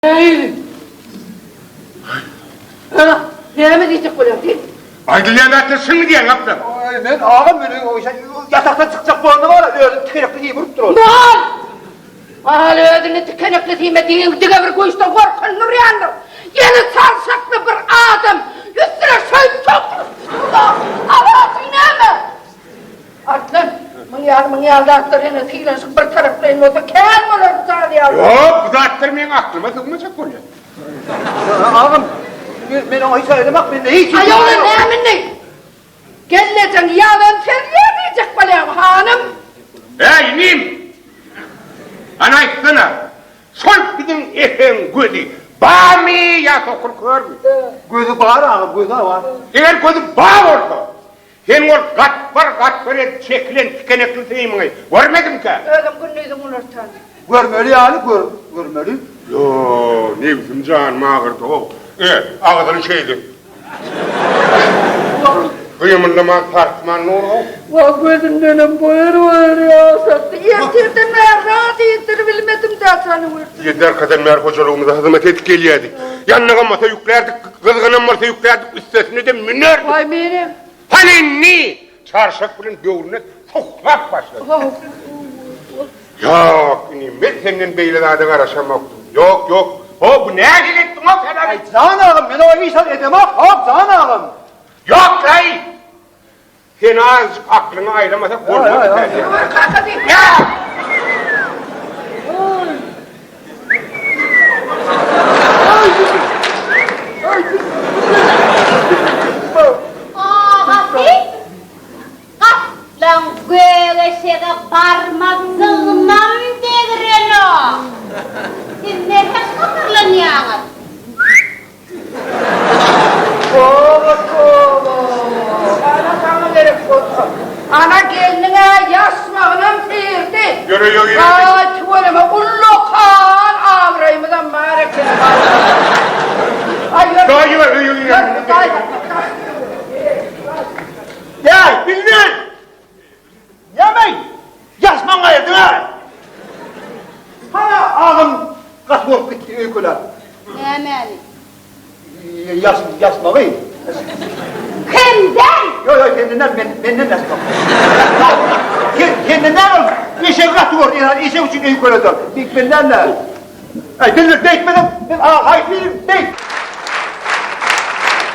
Eý! Ana, näme diýjek bolýaň sen? Aýdylýan zatlar çynmy diýýäň, Gapdan? Eý, men agam, men ýatakdan çykjak bolanda bar, özüm tikenekli diýip urup dur ol. Mal! Mal özüni tikenekli diýme diýiň, diňe bir güýçden gorkan urýandyr. Ýene çalşakly bir adam üstüne şöýdüp topulup dursa, alajyň näme? Arslan, muň ýaly, muň ýaly zatlar ýene sylanşyk bir taraplaýyn bolsa kän bolar bu zat ýaly. Ýok, bu zatlar meň aklyma sygmajak bolýar. Agam, men oňa hiç zat edemak, mende hiç Aý, oňa näme indi? Gelnejeň ýalan sözleýär diýjek bolýaňmy, hanym? Äý, inim! Hany aýtsana, şol biziň Eseň gözi barmy ýa sokur körmi? Gözi bar agam, gözi bar. Eger gözi bar bolsa, Sen ol gatbar-gatbar edip çekilen tikenekli syýmyňy görmediňkä? Özüň gündiziň günortan. Görmeli ýaly gör, görmeli. Ýo, nebsim janym agyrdy-ow. E, agzyny şeýdip. Gymyldaman, sarsman dur-ow. Wah, gözündenem boýur-boýur ýaş akdy. Ertirden bäri zat iýdiribilmedim-dä janawer. Ýedi arkadan bäri hojalygymyza hyzmat edip gelýärdi. Ýandygam bolsa ýüklärdik, gyzgynam bolsa ýüklärdik, üstesine-de münerdik. Waý menem. Hany indi çarşak bilen böwrüne soklap başlady. Ýok, inim, men senden beýle zada garaşamokdym. Ýok, ýok. Ho, bu nähili etdiň-ow sen ony? Aý, jan agam, men oňa hiç zat edemok, hop, jan agam. Ýok-laý! Sen azajyk aklyňy aýlamasak bolmaz eken. Ýör kaka diýip. Agasy, gaplaň gök eşege barmajygynam degrenok. Siz nähak gaharlanýaňyz? Toba, toba! Ana saňa gerek bolsa. Ana gelniň-ä ýaşmagynam syrdy. Ýöne ýok ýeri. Aý, tüweleme, ullakan abraýymyzam bar eken. Aý, ýör. Daýy ýör, öýe Ýör, girelim. daýy. Ýaý, bilbil! Näme? Ýaşmaň gaýyrdyň-a! Hana, agam gaty bolup gitdi öýkeläp. Nämäni? Ýaş, ýaşmagy. Kimden? Ýok, ýok, senden däl, men, menden ýaşmak. Sen, senden däl ol. Eşegi gaty gördi, eşek üçin öýkeledi ol. Beýtmeli däl-dä. Aý, bilbil, beýtmeseň, men, a, haýsy, beýt.